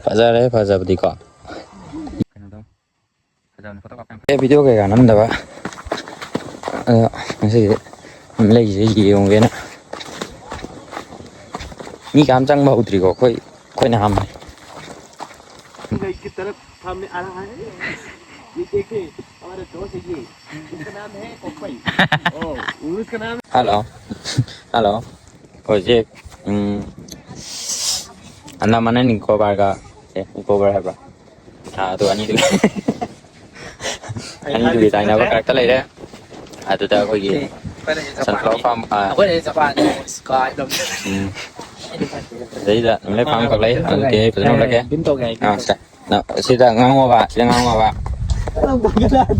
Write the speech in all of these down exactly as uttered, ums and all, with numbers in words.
ꯐꯖꯔꯦ ꯐꯖꯕꯗꯤꯀꯣ꯫ ꯀꯩꯅꯣꯗꯣ ꯐꯖꯕꯅꯦ, ꯐꯣꯇꯣ ꯀꯥꯞꯄ ꯌꯥꯝ ꯑꯦ, ꯚꯤꯗꯤꯑꯣ ꯀꯩꯀꯥ ꯅꯝꯗꯕ꯫ ꯑꯗꯣ ꯉꯁꯤꯗꯤ ꯂꯩꯁꯦ ꯌꯦꯡꯉꯨꯒꯦꯅ꯫ ꯃꯤ ꯀꯅꯥꯝ ꯆꯪꯕ ꯍꯧꯗ꯭ꯔꯤꯀꯣ, ꯑꯩꯈꯣꯏ ꯑꯩꯈꯣꯏꯅ ꯑꯍꯥꯟꯕꯅꯦ꯫ की तरफ सामने आ रहा है। ये देखें, हमारा दोस्त है ये। उसका नाम है पप्पई। ओ, उसका नाम ꯍꯜꯂꯣ꯫ ꯍꯜꯂꯣ꯫ ꯍꯧꯖꯤꯛ ꯎꯝ, ꯑꯟꯗꯥꯃꯥꯟ ꯑꯦꯟ ꯅꯤꯀꯣꯕꯥꯔꯒ, ꯑꯦ, ꯅꯤꯀꯣꯕꯥꯔ ꯍꯥꯏꯕ꯭ꯔꯥ? ꯑꯥ, ꯑꯗꯨ ꯑꯅꯤꯗꯨꯒꯤ ꯑꯅꯤꯗꯨꯒꯤ ꯇꯥꯏꯅꯕ ꯀꯔꯛꯇ ꯂꯩꯔꯦ꯫ ꯑꯗꯨꯗ ꯑꯩꯈꯣꯏꯒꯤ ꯁꯟꯐ꯭ꯂꯥꯋꯔ ꯐꯥꯔꯝ, ꯑꯥ, ꯑꯩꯈꯣꯏꯅ ꯖꯄꯥꯟ ꯁ꯭ꯀꯥꯏ ꯂꯝ꯫ ꯎꯝ꯫ ꯑꯗꯩꯗ ꯅꯨꯃꯤꯠꯂꯩ ꯐꯥꯔꯝ ꯈꯛ ꯂꯩ꯫ ꯑꯗꯨꯗꯤ ꯐꯖꯅ ꯎꯠꯂꯛꯀꯦ꯫ ꯕꯤꯝ ꯇꯧꯒꯦ ꯍꯥꯏ, ꯕꯤꯝ ꯑꯥ, ꯇꯧꯒꯦ꯫ ꯁꯤꯗ꯫ ꯅ-, ꯁꯤꯗ ꯉꯥꯡꯉꯣꯕ, ꯁꯤꯗ ꯉꯥꯡꯉꯣꯕ꯫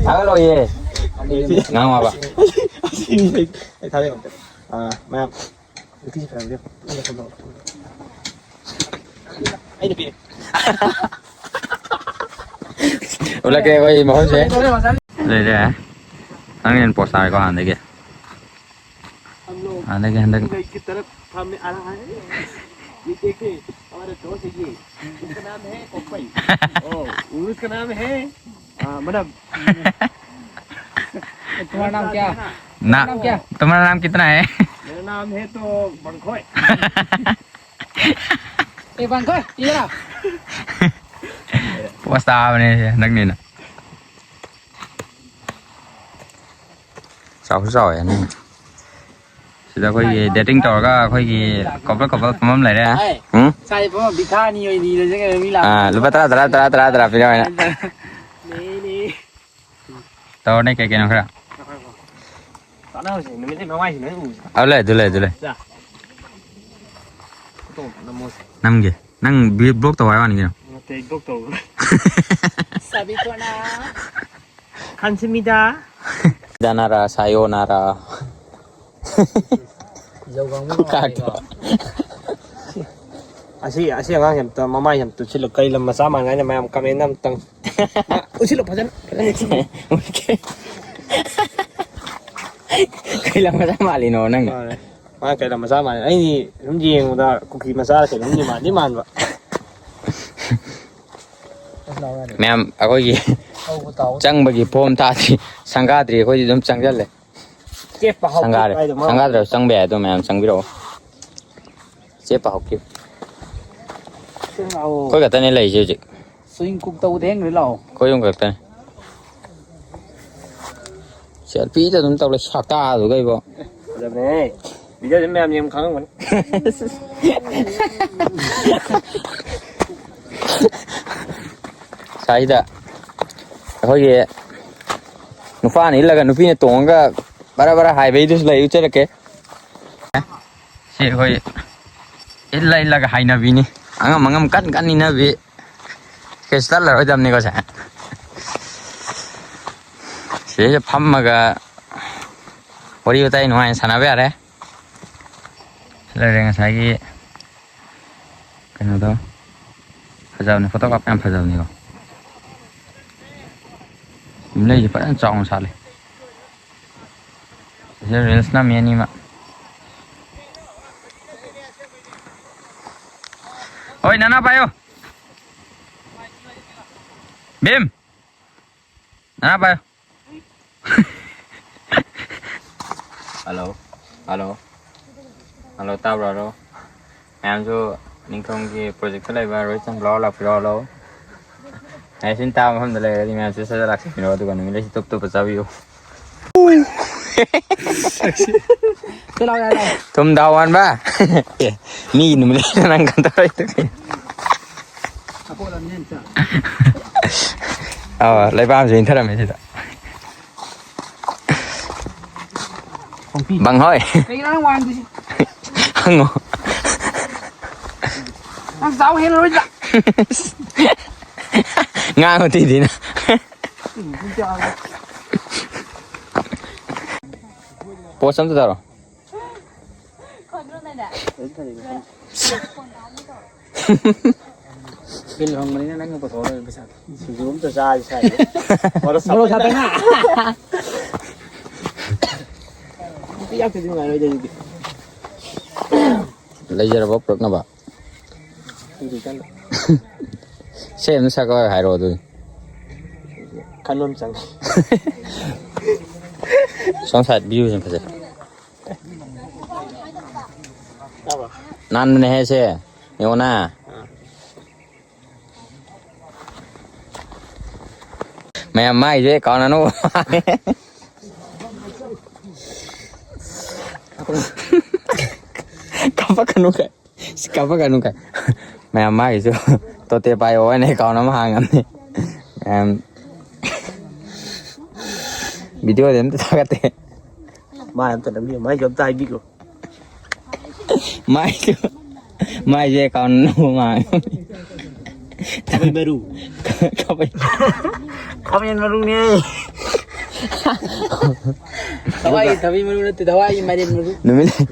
ꯊꯥꯒꯠꯂꯣꯏꯌꯦ꯫ ꯉꯥꯡꯉꯣꯕ꯫ ꯑꯩ ꯊꯥꯗꯩ ꯑꯝꯇ꯫ ꯑꯥ, ꯃꯌꯥꯝ꯫ ꯅꯨꯄꯤꯁꯦ ꯐꯖꯕ ꯌꯦꯡꯉꯣ꯫ ꯑꯩꯅ ꯄꯤꯔꯦ꯫ ꯎꯠꯂꯛꯀꯦ ꯑꯩꯈꯣꯏ ꯃꯐꯝꯁꯦ꯫ ꯂꯩꯔꯦ꯫ ꯅꯪ ꯍꯦꯟꯅ ꯄꯣꯁ ꯇꯥꯔꯦꯀꯣ ꯍꯥꯟꯅꯗꯒꯤ꯫ हम लोग ꯍꯥꯟꯅꯗꯒꯤ ꯍꯟꯗꯛ ꯂꯩ की तरफ सामने आ रहा है। ये देखें, हमारा दोस्त है ये। उसका नाम है पप्पई। ओ, उसका नाम है, आ, मतलब, तुम्हारा नाम क्या? ना, नाम क्या? तुम्हारा नाम कितना है? मेरा नाम है तो बंखोय। ए, बंखोय, इधर आ। ꯄꯣꯁ ꯇꯥꯕꯅꯦ ꯅꯪꯅꯤꯅ꯫ ꯆꯥꯎꯁꯨ ꯆꯥꯎꯋꯦ ꯅꯪ꯫ ꯁꯤꯗ ꯑꯩꯈꯣꯏꯒꯤ dating ꯇꯧꯔꯒ ꯑꯩꯈꯣꯏꯒꯤ couple couple ꯐꯝꯐꯝ ꯂꯩꯔꯦ꯫ ꯎꯝ? ꯉꯁꯥꯏ ꯐꯝꯐꯝ ꯄꯤꯊꯥꯅꯤ ꯑꯣꯏꯅꯤ ꯂꯩꯖꯒꯦ ꯃꯤ ꯂꯥꯛꯄ꯫ ꯑꯥ, ꯂꯨꯄꯥ ꯇꯔꯥ, ꯇꯔꯥ, ꯇꯔꯥ, ꯇꯔꯥ, ꯇꯔꯥ ꯄꯤꯔꯛꯑꯣ ꯍꯥꯏꯅ꯫ ꯅꯦ, ꯅꯦ꯫ ꯇꯧꯔꯅꯦ ꯀꯩ ꯀꯩꯅꯣ ꯈꯔ꯫ ꯆꯥꯅꯕꯁꯦ ꯅꯨꯃꯤꯠꯇꯩ ꯃꯃꯥꯏꯁꯤ ꯂꯣꯏ ꯎꯕꯁꯦ꯫ ꯑꯗꯨ ꯂꯩ, ꯑꯗꯨ ꯂꯩ, ꯑꯗꯨ ꯂꯩ꯫ ꯆꯥ꯫ ꯐꯣꯇꯣ ꯑꯝꯇ ꯅꯝꯃꯣꯁꯦ꯫ ꯅꯝꯒꯦ꯫ ꯅꯪ ꯕꯤ-, vlog ꯇꯧ ꯍꯥꯏ ꯋꯥꯅꯤ ꯀꯩꯅꯣ꯫ ꯅꯠꯇꯦ, ꯑꯩ vlog ꯇꯧꯕ꯫ ꯁꯥꯕꯤꯀꯣꯅꯥ꯫ ꯈꯥꯟꯁꯤꯃꯤꯗꯥ꯫ ꯗꯥꯅꯥꯔꯥ, ꯁꯥꯌꯣꯅꯥꯔꯥ꯫ ꯈꯨꯀꯥꯛꯇꯣ꯫ ꯑꯁꯤ, ꯑꯁꯤ ꯑꯉꯥꯡꯁꯦ ꯑꯝꯇ ꯃꯃꯥꯏꯁꯦ ꯑꯝꯇ ꯎꯠꯁꯤꯜꯂꯨ꯫ ꯀꯔꯤ ꯂꯝ ꯃꯆꯥ ꯃꯥꯟꯒꯦ ꯍꯥꯏꯅ ꯃꯌꯥꯝ comment ꯑꯝꯇꯪ꯫ ꯎꯠꯁꯤꯜꯂꯨ ꯐꯖꯅ, ꯐꯖꯅ ꯎꯠꯁꯤꯜꯂꯨ꯫ ꯀꯩ ꯂꯝ ꯃꯆꯥ ꯃꯥꯜꯂꯤꯅꯣ ꯅꯪꯅ? ꯃꯥꯅꯦ꯫ ꯃꯥ ꯀꯩꯅꯣ ꯃꯆꯥ ꯃꯥꯜꯂꯦ꯫ ꯑꯩꯗꯤ ꯁꯨꯝ ꯌꯦꯡꯕꯗ ꯀꯨꯀꯤ ꯃꯆꯥ ꯀꯩꯅꯣꯝꯗꯤ ꯃꯥꯟꯗꯤ ꯃꯥꯟꯕ꯫ ꯃꯌꯥꯝ ꯑꯩꯈꯣꯏꯒꯤ ꯆꯪꯕꯒꯤ ꯐꯣꯝ ꯊꯥꯗ꯭ꯔꯤ, ꯁꯪꯒꯥꯗ꯭ꯔꯤ, ꯑꯩꯈꯣꯏꯗꯤ ꯑꯗꯨꯝ ꯆꯪꯁꯤꯜꯂꯦ꯫ ꯆꯦꯞꯄ ꯍꯧꯈꯤꯕ ꯁꯪꯒꯥꯗ꯭ꯔꯦ꯫ ꯍꯥꯏꯗꯣ ꯃꯥ ꯁꯪꯒꯥꯗ꯭ꯔꯁꯨ ꯆꯪꯕ ꯌꯥꯏ, ꯑꯗꯨ ꯃꯌꯥꯝ ꯆꯪꯕꯤꯔꯛꯑꯣ꯫ ꯆꯦꯞꯄ ꯍꯧꯈꯤꯕ꯫ ꯆꯪꯉꯛꯑꯣ꯫ ꯑꯩꯈꯣꯏ ꯈꯛꯇꯅꯦ ꯂꯩꯔꯤꯁꯦ ꯍꯧꯖꯤꯛ꯫ Swing cook ꯇꯧꯕꯗ ꯍꯦꯡ ꯂꯣꯏ ꯂꯥꯛꯑꯣ꯫ ꯑꯩꯈꯣꯏ ꯑꯍꯨꯝ ꯈꯛꯇꯅꯦ꯫ Selfieꯗ ꯑꯗꯨꯝ ꯇꯧꯔꯦ, ꯁꯛꯇꯥꯗꯨꯒ ꯏꯕꯣ꯫ ꯐꯖꯕꯅꯦꯍꯦ꯫ Videoꯗ ꯃꯌꯥꯝ ꯌꯦꯡ ꯈꯪꯉꯝꯒꯅꯤ꯫ ꯁꯥꯏꯗ ꯑꯩꯈꯣꯏꯒꯤ ꯅꯨꯄꯥꯅ ꯏꯜꯂꯒ ꯅꯨꯄꯤꯅ ꯇꯣꯡꯉꯒ ꯕꯔꯥ ꯕꯔꯥ ꯍꯥꯏꯕꯩꯗꯨꯁꯨ ꯂꯩ, ꯎꯠꯆꯔꯛꯀꯦ꯫ ꯁꯤ ꯑꯩꯈꯣꯏ ꯏꯜꯂ ꯏꯜꯂꯒ ꯍꯥꯏꯅꯕꯤꯅꯤ꯫ ꯑꯉꯝ ꯑꯉꯝ ꯀꯟ ꯀꯟ ꯏꯟꯅꯕꯤ꯫ ꯀꯩꯁꯨ ꯇꯠꯂꯔꯣꯏꯗꯕꯅꯤꯀꯣ ꯁꯦ꯫ ꯁꯤꯗꯩꯗ ꯐꯝꯃꯒ ꯋꯥꯔꯤ ꯋꯥꯇꯥꯏ ꯅꯨꯡꯉꯥꯏꯅ ꯁꯥꯟꯅꯕ ꯌꯥꯔꯦ꯫ ꯂꯩꯔꯦ ꯉꯁꯥꯏꯒꯤ ꯀꯩꯅꯣꯗꯣ꯫ ꯐꯖꯕꯅꯤ, ꯐꯣꯇꯣ ꯀꯥꯞꯄ ꯌꯥꯝ ꯐꯖꯕꯅꯤꯀꯣ꯫ ꯌꯨꯝꯂꯩꯁꯦ ꯐꯖꯅ ꯆꯥꯎꯅ ꯁꯥꯠꯂꯤ꯫ ꯁꯤꯗ reels ꯅꯝꯃꯤ ꯑꯅꯤꯃꯛ꯫ ꯍꯣꯏ, ꯅꯅꯥ ꯄꯥꯏꯌꯣ꯫ ꯚꯤꯝ, ꯅꯅꯥ ꯄꯥꯏꯌꯣ꯫ Hello, hello, hello, ꯇꯥꯕ꯭ꯔꯣ? Hello꯫ ꯃꯌꯥꯝꯁꯨ ꯅꯤꯡꯊꯧꯒꯤ projectꯇ ꯂꯩꯕ ꯔꯣꯍꯤꯠ ꯁꯝ ꯂꯧꯔ ꯂꯥꯛꯄꯤꯔꯣ꯫ Hello꯫ ꯃꯌꯥꯝꯁꯤꯅ ꯇꯥꯕ ꯃꯐꯝꯗ ꯂꯩꯔꯒꯗꯤ ꯃꯌꯥꯝꯁꯨ ꯁꯠ ꯁꯠ ꯂꯥꯛꯁꯤꯟꯕꯤꯔꯣ, ꯑꯗꯨꯒ ꯅꯨꯃꯤꯠ ꯂꯩꯁꯤ ꯇꯨꯞ ꯇꯨꯞꯄ ꯆꯥꯕꯤꯌꯨ꯫ ꯆꯠꯂꯣ, ꯌꯥꯔꯦ, ꯌꯥꯔꯦ꯫ ꯊꯨꯝ ꯊꯥꯎ ꯍꯥꯟꯕ꯫ ꯑꯦ, ꯃꯤꯒꯤ ꯅꯨꯃꯤꯠ ꯂꯩꯁꯤꯗ ꯅꯪ ꯀꯩꯅꯣ ꯇꯧꯔꯤꯗꯣ ꯀꯩꯅꯣ? ꯑꯀꯣꯠꯂꯝꯅꯤ ꯑꯝꯇ꯫ ꯑꯥ, ꯂꯩꯕꯥꯛ ꯑꯃꯁꯨ ꯏꯟꯊꯔꯝꯃꯦ ꯁꯤꯗ꯫ ꯈꯣꯡꯄꯤ꯫ ꯕꯪ ꯍꯣꯏ꯫ ꯀꯩꯒꯤꯅꯣ ꯅꯪ ꯋꯥꯡꯗ꯭ꯔꯤꯁꯤ? ꯍꯪꯉꯣ꯫ ꯅꯪ ꯆꯥꯎ ꯍꯦꯜꯂꯔꯣꯏꯗ꯭ꯔꯥ? ꯉꯥꯡꯉꯨ ꯊꯤꯗꯤꯅ꯫ ꯎꯝ, ꯄꯨꯡ ꯀꯌꯥ ꯍꯥꯏꯕ? Pose ꯑꯝꯇ ꯇꯧꯔꯣ꯫ Bill ꯍꯪꯕꯅꯤꯅ ꯅꯪꯅ ꯄꯨꯊꯣꯛꯑꯔꯣꯏ ꯄꯩꯁꯥꯗꯣ꯫ ꯁꯤꯡꯖꯨ ꯑꯝꯇ ꯆꯥꯁꯤ ꯁ꯭ꯋꯥꯏꯗ꯫ ꯃꯣꯔꯣꯛ ꯁꯥꯇꯛꯅ꯫ ꯅꯨꯄꯤ ꯌꯥꯛꯇꯗꯤ ꯅꯨꯡꯉꯥꯏꯔꯣꯏꯗ ꯑꯗꯨꯗꯤ꯫ ꯂꯩꯖꯔꯕ ꯄꯨꯔꯛꯅꯕ? ꯁꯤꯡꯖꯨ ꯆꯥꯅ꯫ ꯁꯦ ꯑꯗꯨꯝ ꯁꯛꯑꯣ ꯍꯥꯏꯔꯣ ꯑꯗꯨꯗꯤ꯫ ꯈꯟꯕ ꯑꯃ ꯆꯪꯉꯦ꯫ ꯁꯣꯝ ꯁꯥꯏꯠ ꯚ꯭ꯌꯨꯁꯤꯅ ꯐꯖꯩ꯫ ꯇꯥꯕ꯭ꯔꯣ? ꯅꯥꯟꯕꯅꯦꯍꯦ ꯁꯦ꯫ ꯌꯦꯡꯉꯣꯅ꯫ ꯑꯥ꯫ ꯃꯌꯥꯝ ꯃꯥꯏꯁꯦ ꯑꯦꯀꯥꯎꯟ ꯑꯅꯧꯕ ꯃꯥꯜꯂꯦ꯫ ꯀꯥꯞꯄꯛꯀꯅꯨ ꯀꯥꯏ꯫ ꯁꯤ ꯀꯥꯞꯄꯛꯀꯅꯨ ꯀꯥꯏ꯫ ꯃꯌꯥꯝ ꯃꯥꯒꯤꯁꯨ ꯇꯣꯇꯦ ꯄꯥꯏꯌꯣ ꯍꯥꯏꯅ ꯑꯦꯀꯥꯎꯟ ꯑꯃ ꯍꯥꯡꯉꯝꯅꯤ꯫ ꯃꯌꯥꯝ ꯚꯤꯗꯤꯑꯣꯗꯤ ꯑꯝꯇ ꯊꯥꯒꯠꯇꯦ꯫ ꯃꯥꯏ ꯑꯝꯇ ꯅꯝꯕꯤꯌꯨ, ꯃꯥꯏꯁꯨ ꯑꯝꯇ ꯍꯥꯏꯕꯤꯈꯣ꯫ ꯃꯥꯏꯁꯨ, ꯃꯥꯏꯁꯦ ꯑꯦꯀꯥꯎꯟ ꯑꯅꯧꯕ ꯃꯥꯡꯉꯦ꯫ ꯈꯥꯃꯦꯟ ꯃꯔꯨ꯫ ꯈꯥꯃꯦꯟ꯫ ꯈꯥꯃꯦꯟ ꯃꯔꯨꯅꯦ꯫ ꯊꯋꯥꯏꯒꯤ ꯊꯕꯤ ꯃꯔꯨ ꯅꯠꯇꯦ, ꯊꯋꯥꯏꯒꯤ ꯃꯥꯏꯔꯦꯟ ꯃꯔꯨ꯫ ꯅꯨꯃꯤꯠ ꯂꯩ,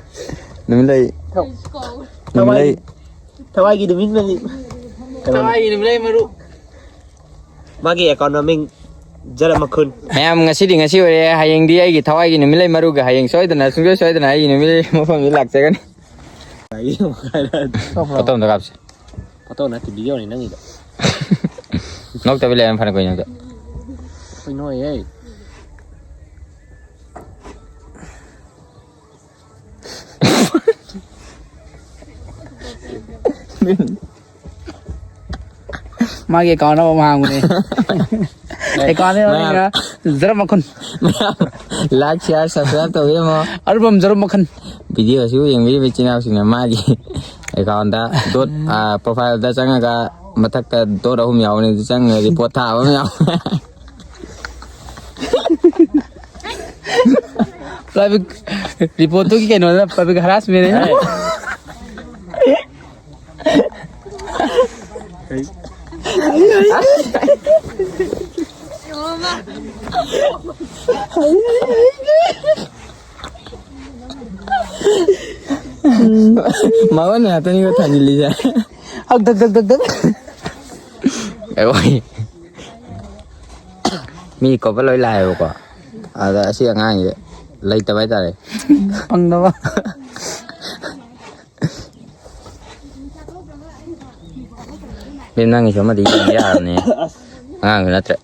ꯅꯨꯃꯤꯠ ꯂꯩ, ꯊꯋꯥꯏ-, ꯅꯨꯃꯤꯠ ꯂꯩ꯫ ꯊꯋꯥꯏꯒꯤ ꯅꯨꯃꯤꯠ ꯃꯔꯤ꯫ ꯊꯋꯥꯏꯒꯤ ꯅꯨꯃꯤꯠ ꯂꯩ ꯃꯔꯨ꯫ ꯃꯥꯒꯤ ꯑꯦꯀꯥꯎꯟ ꯃꯃꯤꯡ ꯖꯔꯃꯈꯨꯟ꯫ ꯃꯌꯥꯝ, ꯉꯁꯤꯗꯤ ꯉꯁꯤ ꯑꯣꯏꯔꯦ꯫ ꯍꯌꯦꯡꯗꯤ ꯑꯩꯒꯤ ꯊꯋꯥꯏꯒꯤ ꯅꯨꯃꯤꯠꯂꯩ ꯃꯔꯨꯒ ꯍꯌꯦꯡ ꯁꯣꯏꯗꯅ, ꯁꯨꯡꯁꯣꯏ ꯁꯣꯏꯗꯅ ꯑꯩꯒꯤ ꯅꯨꯃꯤꯠꯂꯩ ꯃꯐꯝꯗ ꯂꯥꯛꯆꯒꯅꯤ꯫ ꯐꯣꯇꯣ ꯑꯝꯇ ꯀꯥꯞꯁꯦ꯫ ꯐꯣꯇꯣ ꯅꯠꯇꯦ, ꯚꯤꯗꯤꯑꯣꯅꯤ ꯅꯪꯒꯤꯗꯣ꯫ ꯅꯣꯛꯇꯕꯤ ꯂꯩꯔꯝ ꯐꯅ ꯀꯨꯏꯅ ꯑꯝꯇ꯫ ꯀꯩꯅꯣ ꯍꯦ? ꯃꯥꯒꯤ ꯑꯦꯀꯥꯎꯟ ꯑꯃ ꯍꯥꯡꯕꯅꯦ꯫ ꯑꯦꯀꯥꯎꯟ ꯃꯌꯥꯝ꯫ ꯃꯃꯤꯡꯅ ꯖꯔꯝ ꯃꯈꯨꯟ꯫ ꯃꯌꯥꯝ, like, share, subscribe ꯇꯧꯕꯤꯔꯝꯃꯣ꯫ ꯑꯔꯨꯕꯝ ꯖꯔꯝ ꯃꯈꯨꯟ꯫ ꯚꯤꯗꯤꯑꯣ ꯑꯁꯤꯕꯨ ꯌꯦꯡꯕꯤꯔꯤꯕ ꯏꯆꯤꯟ ꯏꯅꯥꯎꯁꯤꯡꯅ ꯃꯥꯒꯤ ꯑꯦꯀꯥꯎꯟꯗ ꯗꯣꯠ, ꯑ, profile ꯗ ꯆꯪꯉꯒ ꯃꯊꯛꯇ ꯗꯣꯠ ꯑꯍꯨꯝ ꯌꯥꯎꯕꯅꯤ, ꯑꯗꯨ ꯆꯪꯉꯒ report ꯊꯥꯕ ꯑꯃ ꯌꯥꯎꯕꯅꯦ꯫ Public report ꯇꯨꯒꯤ ꯀꯩꯅꯣꯗ public harassment ꯅꯦ꯫ ꯃꯉꯣꯟꯗ ꯉꯥꯛꯇꯅꯤꯀꯣ ꯊꯥꯖꯤꯜꯂꯤꯁꯦ꯫ ꯍꯛ ꯙꯛ ꯙꯛ ꯙꯛ ꯙꯛ꯫ ꯑꯩꯈꯣꯏ ꯃꯤ ꯀꯣꯄ ꯂꯣꯏ ꯂꯥꯛꯑꯦꯕꯀꯣ, ꯑꯗ ꯑꯁꯤ ꯑꯉꯥꯡꯁꯦ ꯂꯩꯇꯕ ꯍꯥꯏꯇꯥꯔꯦ꯫ ꯐꯪꯗꯕ꯫ ꯕꯦꯝ, ꯅꯪꯒꯤꯁꯨ ꯑꯃꯗꯤ ꯌꯦꯡꯕ ꯌꯥꯔꯕꯅꯦ꯫ ꯑꯉꯥꯡꯁꯨ ꯅꯠꯇ꯭ꯔꯦ꯫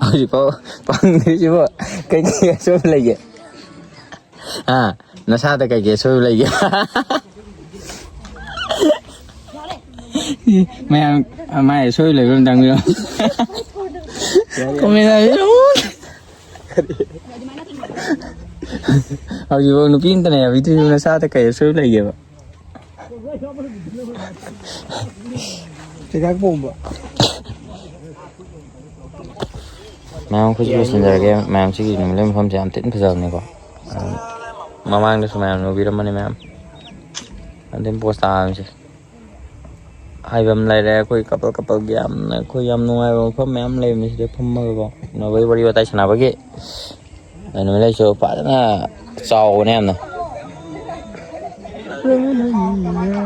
ꯍꯧꯖꯤꯛꯐꯥꯎ ꯄꯪꯗ꯭ꯔꯤꯁꯤꯕꯣ ꯀꯩꯀꯩ ꯑꯁꯣꯏꯕ ꯂꯩꯒꯦ? ꯑꯥ, ꯅꯁꯥꯗ ꯀꯩꯀꯩ ꯑꯁꯣꯏꯕ ꯂꯩꯒꯦ? ꯃꯌꯥꯝ ꯃꯥꯏ ꯑꯁꯣꯏꯕ ꯂꯩꯕ ꯑꯝꯇꯪ ꯍꯥꯏꯔꯣ꯫ ꯀꯣꯃꯦꯟ ꯍꯥꯏꯕꯤꯔꯣ꯫ ꯍꯧꯖꯤꯛꯐꯥꯎ ꯅꯨꯄꯤ ꯑꯝꯇꯅ ꯌꯥꯕꯤꯗ꯭ꯔꯤꯕ ꯅꯁꯥꯗ ꯀꯩ ꯑꯁꯣꯏꯕ ꯂꯩꯒꯦꯕ? ꯆꯤꯟꯖꯥꯛ ꯄꯣꯝꯕ꯫ ꯃꯌꯥꯝ ꯑꯩꯈꯣꯏꯁꯨ ꯂꯣꯏꯁꯤꯟꯖꯔꯒꯦ꯫ ꯃꯌꯥꯝ ꯁꯤꯒꯤ ꯅꯨꯃꯤꯠ ꯂꯩꯕ ꯃꯐꯝꯁꯦ ꯌꯥꯝ ꯊꯤꯅ ꯐꯖꯕꯅꯤꯀꯣ꯫ ꯃꯃꯥꯡꯗꯁꯨ ꯃꯌꯥꯝꯅ ꯎꯕꯤꯔꯝꯃꯅꯤ ꯃꯌꯥꯝ꯫ ꯑꯗꯨꯝ ꯄꯣꯁ ꯇꯥꯕꯁꯦ ꯍꯥꯏꯕ ꯑꯃ ꯂꯩꯔꯦ꯫ ꯑꯩꯈꯣꯏ ꯀꯄꯜ ꯀꯄꯜꯒꯤ ꯌꯥꯝꯅ ꯑꯩꯈꯣꯏ ꯌꯥꯝ ꯅꯨꯡꯉꯥꯏꯕ ꯃꯐꯝ ꯃꯌꯥꯝ ꯂꯩꯕꯅꯤ ꯁꯤꯗ ꯐꯝꯃꯒꯀꯣ꯫ ꯅꯣꯏ ꯋꯥꯔꯤ ꯋꯥꯇꯥꯏ ꯁꯥꯟꯅꯕꯒꯤ ꯅꯨꯃꯤꯠ ꯂꯩꯁꯨ ꯐꯖꯅ ꯆꯥꯎꯕꯅꯦ ꯌꯥꯝꯅ꯫